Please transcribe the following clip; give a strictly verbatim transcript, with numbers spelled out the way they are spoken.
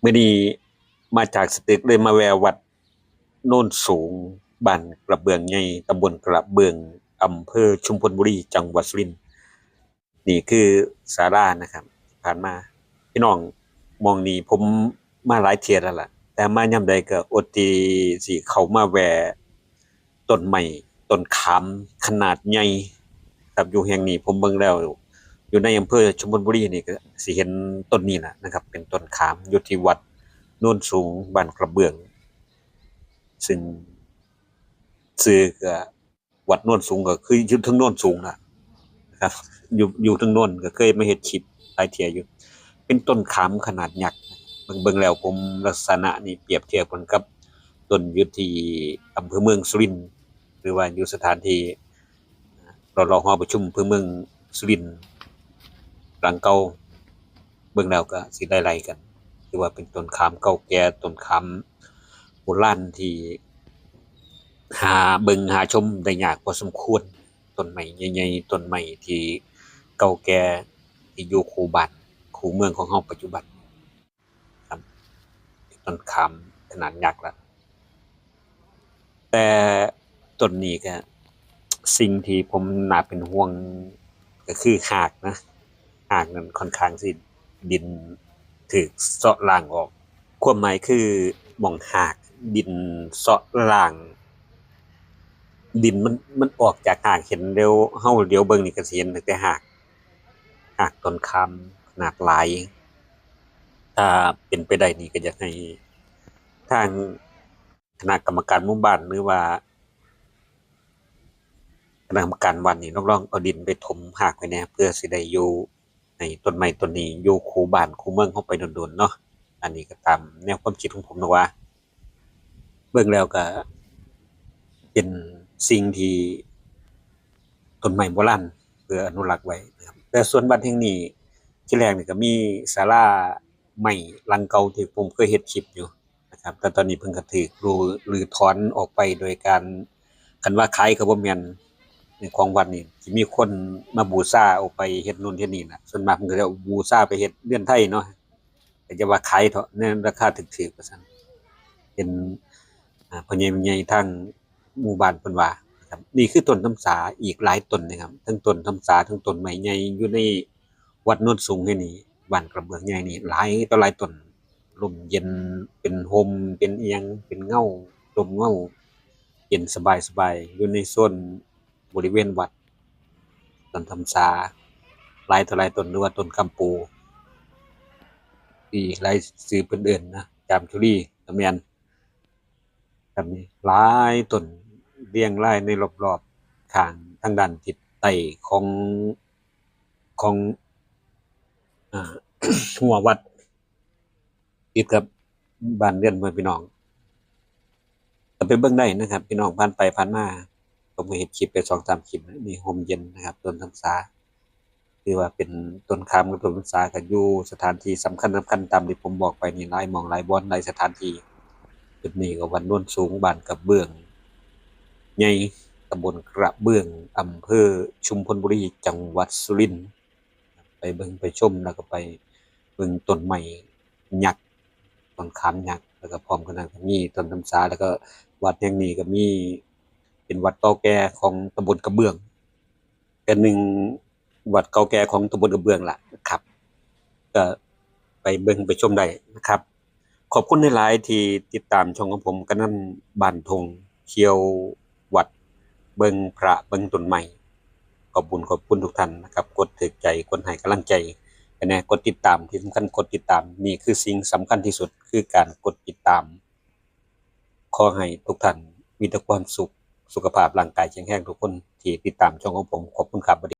มื้อนี้มาจากสตึกเลยมาแวะวัดโนนสูง บ้านกระเบื้องใหญ่ ตำบลกระเบื้อง อำเภอชุมพลบุรี จังหวัดสุรินทร์ นี่คือศาลานะครับ ผ่านมา พี่น้อง หม่องนี้ผมมาหลายเทื่อแล้วล่ะ แต่มายามใดก็อดที่สิเข้ามาแวะ ต้นไม้ ต้นขามขนาดใหญ่ครับ อยู่แห่งนี้ผมเบิ่งแล้ว อยู่ในอำเภอชุมพลบุรีนี่ก็สิเห็นต้นนี้แหละนะครับ เป็นต้นขามอยู่ที่วัดโนนสูง บ้านกระเบื้อง ซึ่งชื่อก็วัดโนนสูง ก็คืออยู่เทิงโนนสูงน่ะนะครับ อยู่ อยู่เทิงโนน ก็เคยมาเฮ็ดคลิปหลายเทื่ออยู่ เป็นต้นขามขนาดยักษ์ เบิ่ง เบิ่งแล้วผมลักษณะนี่เปรียบเทียบกันกับต้นอยู่ที่อำเภอเมืองสุรินทร์ หรือว่าอยู่สถานที่รอรอหอประชุมอำเภอเมืองสุรินทร์หลังเก่า เบิ่งแล้วก็สิไล่ๆกัน ถือว่าเป็นต้นขามเก่าแก่ ต้นขามโบราณที่หาเบิ่งหาชมได้ยากพอสมควร ต้นไม้ใหญ่ๆ ต้นไม้ที่เก่าแก่ ที่อยู่คู่บ้านคู่เมืองของเฮาปัจจุบันครับ ต้นขามขนาดยักษ์ละ แต่ต้นนี้ก็ สิ่งที่ผมน่าเป็นห่วงก็คือฮากนะ ฮากนั้นค่อนข้างสิดินถูกเซาะล้างออก ความหมายคือหม่องฮากดินเซาะล้าง ดินมัน มันออกจากฮาก เห็นเดียว เฮาเดียวเบิ่งนี่ก็สิเห็นตั้งแต่ฮาก ฮากต้นขามขนาดหลาย ถ้าเป็นไปได้นี่ก็อยากให้ทางคณะกรรมการหมู่บ้าน หรือว่าคณะกรรมการวัดนี่ลองๆเอาดินไปถมฮากไว้แหน่ เพื่อสิได้อยู่ให้ต้นไม้ต้นนี้อยู่คู่บ้านคู่เมืองเฮาไปโดนๆเนาะ อันนี้ก็ตามแนวความคิดของผมนะว่า เบิ่งแล้วก็เป็นสิ่งที่ต้นไม้โบราณเพื่ออนุรักษ์ไว้นะครับ แต่ส่วนวัดแห่งนี้ ที่แรกนี่ก็มีศาลาไม้หลังเก่าที่ผมเคยเฮ็ดคลิปอยู่นะครับ แต่ตอนนี้เพิ่นก็ถูกรื้อ รื้อถอนออกไปโดยการ คันว่าขายก็บ่แม่น ในของวัดนี่สิมีคนมาบูชาเอาไปเฮ็ดนู่นเฮ็ดนี่น่ะ ส่วนมากเพิ่นก็จะเอาบูชาไปเฮ็ดเรือนไทยเนาะ ก็จะว่าขายเถาะ ในราคาถูกๆว่าซั่น เป็น อ่า พ่อใหญ่แม่ใหญ่ทางหมู่บ้านเพิ่นว่านะครับ นี่คือต้นทำสาอีกหลายต้นนะครับ ทั้งต้นทำสา ทั้งต้นไม้ใหญ่อยู่ในวัดโนนสูงแห่งนี้ บ้านกระเบื้องใหญ่นี่หลายต่อหลายต้น ร่มเย็น เป็นฮ่ม เป็นอิหยัง เป็นเงา ร่มเงา เย็นสบายๆ อยู่ในโซนบริเวณวัด ต้นทำสา หลายต่อหลายต้น หรือว่าต้นกำปู อีกหลายชื่อเพิ่นเอิ้นนะ จามจุลีก็แม่น ครับ นี่หลายต้นเรียงรายในรอบๆข้างทางด้านทิศใต้ของ ของ อ่า รั้ววัด ติดกับบ้านเรือนพ่อแม่พี่น้อง ก็ไปเบิ่งได้นะครับ พี่น้องผ่านไปผ่านมา ผมก็เฮ็ดคลิปไปสองสามคลิปแล้ว นี่ฮ่มเย็นนะครับ ต้นทำสา ถือว่าเป็นต้นขามกับต้นพรรษา ก็อยู่สถานที่สำคัญสำคัญตามที่ผมบอกไปนี่ หลายหม่องหลายบ่อนหลายสถานที่ จุดนี้ก็วัดโนนสูง บ้านกระเบื้องใหญ่ ตำบลกระเบื้อง อำเภอชุมพลบุรี จังหวัดสุรินทร์ ไปเบิ่งไปชม แล้วก็ไปเบิ่งต้นไม้ยักษ์ ต้นขามยักษ์ แล้วก็พร้อมกันนั้นก็มีต้นพรรษา แล้วก็วัดแห่งนี้ก็มี เป็นวัดเก่าแก่ของตำบลกระเบื้อง เป็นหนึ่งวัดเก่าแก่ของตำบลกระเบื้องล่ะครับ ก็ไปเบิ่งไปชมได้นะครับ ขอบคุณหลายๆที่ติดตามช่องของผม กำนันบ้านทง เที่ยววัด เบิ่งพระ เบิ่งต้นไม้ ขอบคุณ ขอบคุณทุกท่านนะครับ กดถูกใจ กดให้กำลังใจ และแน่ กดติดตาม ที่สำคัญกดติดตาม นี่คือสิ่งสำคัญที่สุด คือการกดติดตาม ขอให้ทุกท่านมีแต่ความสุข สุขภาพร่างกายแข็งแรงทุกคนที่ติดตามช่องของผม ขอบคุณครับ